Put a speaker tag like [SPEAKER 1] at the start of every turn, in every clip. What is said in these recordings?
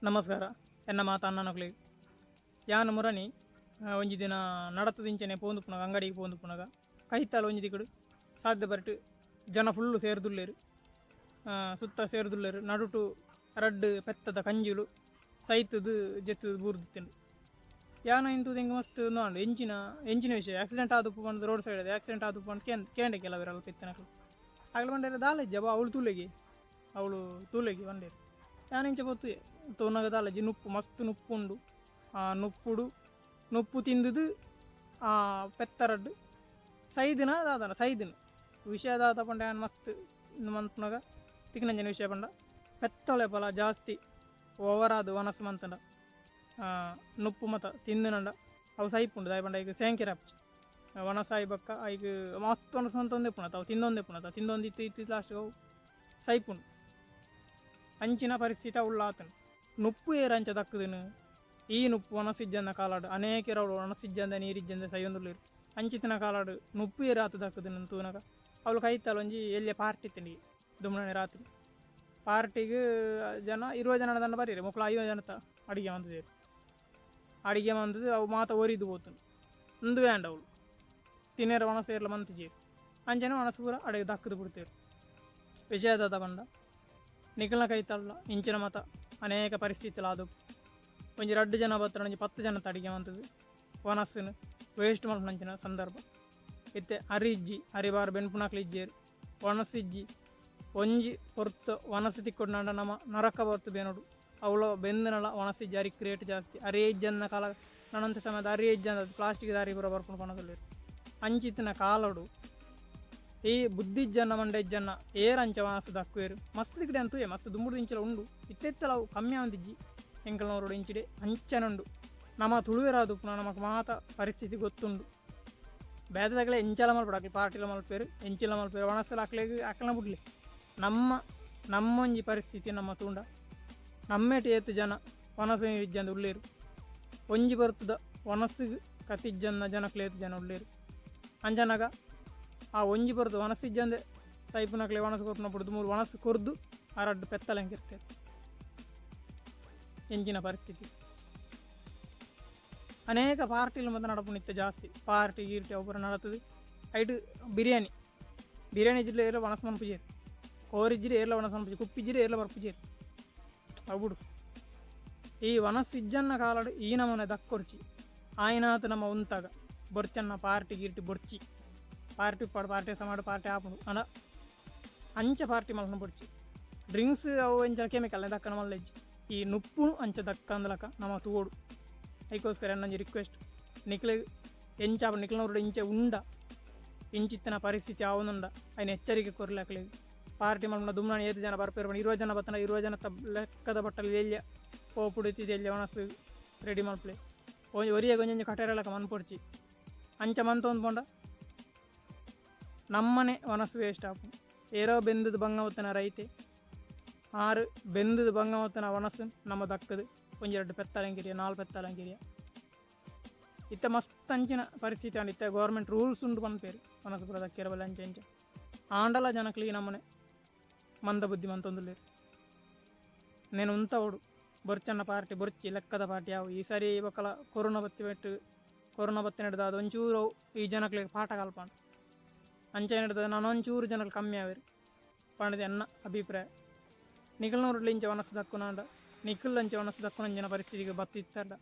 [SPEAKER 1] ನಮಸ್ಕಾರ ಎನ್ನ ಮಾತ ಅಣ್ಣನಕ್ಲೆ ಯಾನ್ ಮುರಣಿ ಒಂಜಿ ದಿನ ನಡತದಿಂಚನೆ ಪೋಂದು ಪುನಗ ಅಂಗಡಿಗೆ ಪೋಂದು ಪುನಗ ಕೈತಾಲ ಒಂಜಿ ದಿಕ್ಕಡು ಸಾಧ್ಯ ಬರಟು ಜನ ಫುಲ್ಲು ಸೇರ್ದುಲ್ಲೇರು ಸುತ್ತ ಸೇರ್ದುಲ್ಲೇರು ನಡುಟು ರಡ್ಡು ಪೆತ್ತದ ಕಂಜಿಲು ಸೈತದು ಜೆತ್ತದು ಬೂರ್ದಿತ್ತಂಡು ಯಾನ ಇಂತುದು ಎಂಕ್ ಮಸ್ತ್ ಉಂದು ಎಂಚಿನ ಎಂಚಿನ ವಿಷಯ ಆಕ್ಸಿಡೆಂಟ್ ಆದುಪ್ಪು ಪಂದ್ ರೋಡ್ ಸೈಡ್ ಅದು ಆಕ್ಸಿಡೆಂಟ್ ಆದುಪ್ಪು ಪಂದ್ ಕೇಂಡೆ ಕೆಲವೆರ್ ಅಲ್ಪ ಇತ್ತಿನಕುಲು ಅಗಲ ಪಂಡೆರ್ ದಾಲ ಇಜ್ಜ ಬಾ ಅವಳು ತೂಲೆಗೆ ಅವಳು ತೂಲೆಗೆ ಪಂಡೆರ್ ಯಾನ್ ಇಂಚ ಪೊತ್ತುಯೆ ತೂನಗ ದಾಲ ಇಜ್ಜಿ ನುಪ್ಪು ಮಸ್ತ್ ನುಪ್ಪು ಉಂಡು ಆ ನುಪ್ಪುಡು ನುಪ್ಪು ತಿಂದುದು ಆ ಪೆತ್ತರಡ್ಡು ಸೈದಿನ ದಾದನ ಸೈದಿನ ವಿಷಯ ದಾದ ಪಂಡ ಯಾನ್ ಮಸ್ತ್ ಮನ್ಪುನಗ ತಿಕ್ನಂಚಿನ ವಿಷಯ ಪಂಡ ಪೆತ್ತೊಲೆ ಪಲ ಜಾಸ್ತಿ ಓವರಾದ್ ವನಸ್ ಮಂತಂಡ ನುಪ್ಪು ಮತ ತಿಂದಿನಂಡ ಅವು ಸೈಪುಂಡು ದಾಯ ಪಂಡ ಐಕ್ ಸೇಂಕೆರೆ ಆಪುಜಿ ವನಸ್ ಆಯಿ ಬೊಕ್ಕ ಐಕ್ ಮಸ್ತ್ ವನಸ್ ಮಂತೊಂದೆ ಉಪ್ಪುಂಡು ಅವು ತಿಂದೊಂದೆ ಉಪ್ಪುಂಡು ತಿಂದೊಂದು ಇತ್ತು ಇತ್ತು ಲಾಸ್ಟ್ ಅವು ಸೈಪುಂಡು ಅಂಚಿನ ಪರಿಸ್ಥಿತಿ ಅವು ಆತಂಡು ನುಪ್ಪು ಏರ್ ಅಂಚ ದಕ್ಕುದಿನ ಈ ನುಪ್ಪು ವನಸ್ ಇಜ್ಜಂದ ಕಾಲಾಡು ಅನೇಕೆರ್ ಅವುಲು ವನಸ್ ಇಜ್ಜಂದೆ ನೀರು ಇಜ್ಜಂದೆ ಸೈಯೊಂದುಲ್ಲೆರ್ ಅಂಚಿತ್ತಿನ ಕಾಲಾಡು ನುಪ್ಪು ಏರ್ ಆತ್ ದಕ್ಕುದಿನ ತೂನಗ ಅವ್ಲು ಕೈತಲ್ ಒಂಜಿ ಎಲ್ಯ ಪಾರ್ಟಿ ಇತ್ತಿಂಡು ದುಮ್ನನೆ ರಾತ್ರಿ ಪಾರ್ಟಿಗ್ ಜನ 20 ಜನ ದಂಡ ಬರೀರಿ ಮೊಕ್ಲು 50 ಜನತ ಅಡಿಗೆ ಮಂತುದೆರ್ ಅಡಿಗೆ ಮಂತುದು ಅವು ಮಾತ ಒರಿದು ಪೋತುಂಡು ಉಂದುವೇ ಆಂಡ ಅವುಲು ತಿನೆರೆ ವನಸ್ ಏರ್ಲ ಮಂತುಜೆರ್ ಅಂಚನೆ ವನಸ್ ಪೂರ ಅಡೆಗ್ ದಕ್ಕುದು ಬುಡ್ತೆರ್ ವಿಷಯ ದಾದ ಪಂಡ ನಿಕಲ್ನ ಕೈತಲ್ಲ ಇಂಚಿನ ಮತ ಅನೇಕ ಪರಿಸ್ಥಿತಿಲ ಆದುಪ್ಪು ಒಂಜಿ ರಡ್ಡು ಜನ ಬತ್ತಡ ಒಂಜಿ 10 ಜನತ ಅಡಿಗೆ ಮಂತುದು ವನಸ್ಸುನು ವೇಸ್ಟ್ ಮಲ್ಪುನಂಚಿನ ಸಂದರ್ಭ ಇತ್ತೆ ಅರಿ ಇಜ್ಜಿ ಅರಿ ಬಾರ್ ಬೆನ್ಪುನಕ್ಲು ಇಜ್ಜೆರ್ ವನಸ್ ಇಜ್ಜಿ ಒಂಜಿ ಪೊರ್ತು ವನಸ್ ತಿಕ್ಕೊಡ್ನಾಂಡ ನಮ ನರಕ ಬೊರ್ತು ಬೇನೊಡು ಅವ್ಲು ಬೆಂದನಲ ವನಸ್ ಇಜ್ಜಿ ಅರಿಕ್ ರೇಟ್ ಜಾಸ್ತಿ ಅರಿ ಇಜ್ಜಂದಿನ ಕಾಲ ನನೊಂತೆ ಸಮಯದ ಅರಿ ಇಜ್ಜಂದ ಪ್ಲಾಸ್ಟಿಕ್ ದ ಅರಿ ಪೂರ ಬರ್ಪುಂಡು ಪನೊಂದುಲ್ಲೆರ್ ಅಂಚಿತ್ತಿನ ಕಾಲೊಡು ಈ ಬುದ್ಧಿ ಇಜ್ಜನ್ನ ಮಂಡೆ ಇಜ್ಜನ್ನ ಏರ್ ಅಂಚ ವನಸ್ ದಕ್ಕುವೆರ್ ಮಸ್ತ್ ದಿಕ್ಕಡೆ ಅಂತುವೆ ಮಸ್ತ್ ದುಂಬುಡು ಇಂಚಲ ಉಂಡು ಇತ್ತೆತ್ತಲ ಅವು ಕಮ್ಮಿ ಆವೊಂದಿಜ್ಜಿ ಎಂಕಲ್ನವರೋಡು ಇಂಚಿಡೆ ಅಂಚನೆ ಉಂಡು ನಮ ತುಳುವೆರಾದುಪ್ಪುನ ನಮಕ್ ಮಾತ ಪರಿಸ್ಥಿತಿ ಗೊತ್ತುಂಡು ಬೇತೆದಕಲೆ ಎಂಚಲ ಮಲ್ಪೊಡು ಅಕ್ಲು ಪಾರ್ಟಿಲ ಮಲ್ಪೆರ್ ಎಂಚಿಲ ಮಲ್ಪೆರ್ ವನಸ್ಲ ಅಕ್ಲೆಗ್ ಅಕ್ಲೆನ ಬುಡ್ಲೆ ನಮ್ಮ ನಮ್ಮೊಂಜಿ ಪರಿಸ್ಥಿತಿ ನಮ್ಮ ತೂಂಡ ನಮ್ಮೇಟ್ ಏತ್ ಜನ ವನಸ್ ಇಜ್ಜಂದೆ ಉಲ್ಲೆರ್ ಒಂಜಿ ಪೊರ್ತುದ ವನಸ್ಗ್ ಕತಿಜ್ಜಂದ ಜನಕ್ಲು ಏತ್ ಜನ ಉಲ್ಲೆರ್ ಅಂಚನಗ ಆ ಒಂಜಿ ಪೊರ್ತು ವನಸ್ ಇಜ್ಜಂದೆ ತೈಪುನಕ್ಲೆ ವನಸ್ ಕೊರ್ಪುನ ಬುಡ್ದು ಮೂಲು ವನಸ್ ಕೊರ್ದು ಆ ರಡ್ಡ್ ಪೆತ್ತಲೆಂಕ್ ಇರ್ತೆರ್ ಎಂಚಿನ ಪರಿಸ್ಥಿತಿ ಅನೇಕ ಪಾರ್ಟಿಲು ಮಾತ ನಡಪುಂಡು ಇತ್ತೆ ಜಾಸ್ತಿ ಪಾರ್ಟಿ ಗೀರ್ಟಿ ಅವು ಪೂರ ನಡತುದು ಐಟ್ ಬಿರಿಯಾನಿ ಬಿರಿಯಾನಿ ಇಜ್ಜಿಡ ಏರ್ಲ ವನಸ್ ಮನ್ಪುಜೆರ್ ಕೋರಿ ಇಜ್ಜಿಡ ಏರ್ಲ ವನಸ್ ಮನ್ಪುಜಿ ಕುಪ್ಪಿ ಇಜ್ಜಿಡ ಏರ್ಲ ಬರ್ಪುಜೆರ್ ಅವು ಬುಡು ಈ ವನಸ್ ಇಜ್ಜನ್ನ ಕಾಲಡ್ ಈ ನಮೂನೆ ದಕ್ಕೊರ್ಚಿ ಆಯಿನಾತ್ ನಮ ಉಂತಾಗ ಬೊರ್ಚನ್ನ ಪಾರ್ಟಿ ಗೀರ್ಟಿ ಬೊರ್ಚಿ ಪಾರ್ಟಿ ಉಪ್ಪಾಡು ಪಾರ್ಟಿ ಸಮಾಡು ಪಾರ್ಟಿ ಆಪುಂಡು ಆಂಡ ಅಂಚ ಪಾರ್ಟಿ ಮಲ್ಪುನ ಬೊರ್ಚಿ ಡ್ರಿಂಕ್ಸ್ ಅವು ಎಂಚ ಕೆಮಿಕಲ್ ದಕ್ಕನ ಮಲ್ಲೆಜ್ಜಿ ಈ ನುಪ್ಪುನು ಅಂಚ ದಕ್ಕಂದಲಕ ನಮ ತೂವೊಡು ಐಕೋಸ್ಕರ ಎನ್ನೊಂಜಿ ರಿಕ್ವೆಸ್ಟ್ ನಿಕ್ಲೆ ಎಂಚ ನಿಕ್ಲೆನೂರುಡು ಇಂಚ ಉಂಡ ಇಂಚಿತ್ತಿನ ಪರಿಸ್ಥಿತಿ ಆವೊಂದುಂಡ ಐನ್ ಎಚ್ಚರಿಕೆ ಕೊರ್ಲೆ ಅಕ್ಲೆಗ್ ಪಾರ್ಟಿ ಮಲ್ಪುನ ದುಮ್ನಾನಿ ಏತ್ ಜನ ಬರ್ಪೆರ್ ಪಂಡ 20 ಜನ ಬತ್ತಂಡ 20 ಜನತ ಲೆಕ್ಕದ ಬಟ್ಟಲ್ ಎಲ್ಯ ಪೋಪುಡು ಇತ್ತಿದ್ ಎಲ್ಯ ವನಸ್ ರೆಡಿ ಮಲ್ಪುಲೆ ಒಂಜಿ ಒರಿಯಗ್ ಒಂಜೊಂಜಿ ಕಟೆರೆ ಲೆಕ ಮನ್ಪೊಡ್ಚಿ ಅಂಚ ಮಂತೊಂದು ಪೋಂಡ ನಮ್ಮನೆ ವನಸ್ ವೇಸ್ಟ್ ಆಪುಂಡು ಏರೋ ಬೆಂದುದು ಬಂಗ ಬತ್ತಿನ ರೈತೆ ಆರು ಬೆಂದುದು ಬಂಗ ಬತ್ತಿನ ವನಸ್ ನಮ ದಕ್ಕದು ಒಂಜಿ ರಡ್ಡ್ ಪೆತ್ತಲಂಗಿರಿಯ 4 ಪೆತ್ತಲಂಗಿರಿಯ ಇತ್ತೆ ಮಸ್ತ್ ಅಂಚಿನ ಪರಿಸ್ಥಿತಿ ಆಂಡ್ ಇತ್ತೆ ಗೌರ್ಮೆಂಟ್ ರೂಲ್ಸ್ ಉಂಡು ಪನ್ಪೆರ್ ವನಸ್ ಪೂರ ದಕ್ಕೆರೆ ಬಲ್ಲಿ ಅಂಚ ಇಂಚ ಆಂಡಲ ಜನಕ್ಲು ಈ ನಮೂನೆ ಮಂದ ಬುದ್ಧಿ ಮಂತೊಂದುಲ್ಲೆರ್ ನೆನ್ ಉಂತವೊಡು ಬೊರ್ಚನ್ನ ಪಾರ್ಟಿ ಬೊರ್ಚಿ ಲೆಕ್ಕದ ಪಾರ್ಟಿ ಅವು ಈ ಸರಿ ಬೊಕಲ ಕೊರೋನಾ ಬತ್ತಿ ಬೆಟ್ಟು ಕೊರೋನಾ ಬತ್ತಿ ನೆಡ್ದು ಅದು ಒಂಚೂರು ಈ ಜನಕ್ಲೆಗ್ ಪಾಠ ಕಲ್ಪಂಡು ಅಂಚ ನೆಡ್ದು ನನೊಂಚೂರು ಜನಕ್ಲು ಕಮ್ಮಿ ಆವೆರ್ ಪಂಡ್ದ್ ಎನ್ನ ಅಭಿಪ್ರಾಯ ನಿಕಲ್ನೂರುಡ್ಲ ಇಂಚ ವನಸ್ ದಕ್ಕುನಾಂಡ ನಿಕುಲ್ ಅಂಚ ವನಸ್ ದಕ್ಕುನಂಚಿನ ಪರಿಸ್ಥಿತಿಗ್ ಬತ್ತಿತ್ತರ್ಡ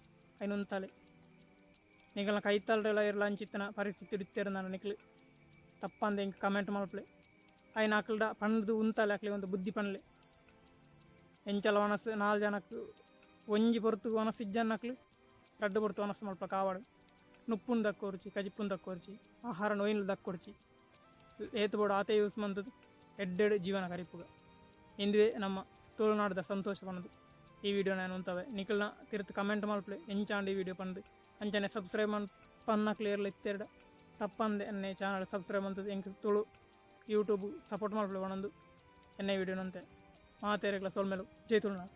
[SPEAKER 1] ಐನ್ ಉಂತಲೆ ನಿಕಲ್ನ ಕೈತಲ್ಡೆಲ ಇರ್ಲ ಅಂಚಿತ್ತಿನ ಪರಿಸ್ಥಿತಿ ಇತ್ತೆರ್ಂಡ ನಿಕ್ಲು ತಪ್ಪಂದೆ ಎಂಕ್ ಕಮೆಂಟ್ ಮಲ್ಪುಲೆ ಐನ್ ಅಕ್ಲ್ಡ ಪಂಡ್ದ್ ಉಂತಲೆ ಅಕ್ಲೆಗ್ ಒಂತೆ ಬುದ್ಧಿ ಪನ್ಲೆ ಎಂಚಲ ವನಸ್ 4 ಜನಕ್ ಒಂಜಿ ಪೊರ್ತು ವನಸ್ ಇಜ್ಜನ್ನಕ್ಲು ರಡ್ಡ್ ಪೊರ್ತು ವನಸ್ ಮಲ್ಪ ಕಾವಡ್ ನುಪ್ಪುನ್ ದಕ್ಕೊರ್ಚಿ ಕಜಿಪುನ್ ದಕ್ಕೊರ್ಚಿ ಆಹಾರ ನೊಯಿನ್ಲ ದಕ್ಕೊರ್ಚಿ ಏತ್ ಬೋಡು ಆತೆ ಯೂಸ್ ಮಂತುದು ಎಡ್ಡೆಡ್ ಜೀವನ ಕರಿಪುಗ ಇಂದುವೆ ನಮ್ಮ ತುಳುನಾಡ್ದ ಸಂತೋಷ ಪನದು ಈ ವಿಡಿಯೋ ನಾನು ಉಂತವೆ ನಿಕಲ್ನ ತಿರ್ತ್ ಕಮೆಂಟ್ ಮಲ್ಪುಲೆ ಎಂಚಾಂಡ್ ಈ ವಿಡಿಯೋ ಪಂದ್ ಅಂಚನೆ ಸಬ್ಸ್ಕ್ರೈಬ್ ಪನ್ನಕ್ಲು ಏರ್ಲ ಇತ್ತೆರ್ಡ ತಪ್ಪಂದೆ ಎನ್ನೆ ಚಾನಲ್ ಸಬ್ಸ್ಕ್ರೈಬ್ ಮಂತುದು ಎಂಕ್ ತುಳು ಯೂಟ್ಯೂಬ್ ಸಪೋರ್ಟ್ ಮಲ್ಪುಲೆ ಪನೊಂದು ಎನ್ನೆ ವಿಡಿಯೋ ನಂತೆ ಮಾತೆರೆಗ್ಲ ಸೊಲ್ಮೆಲು ಜೈ ತುಳುನಾಡ್.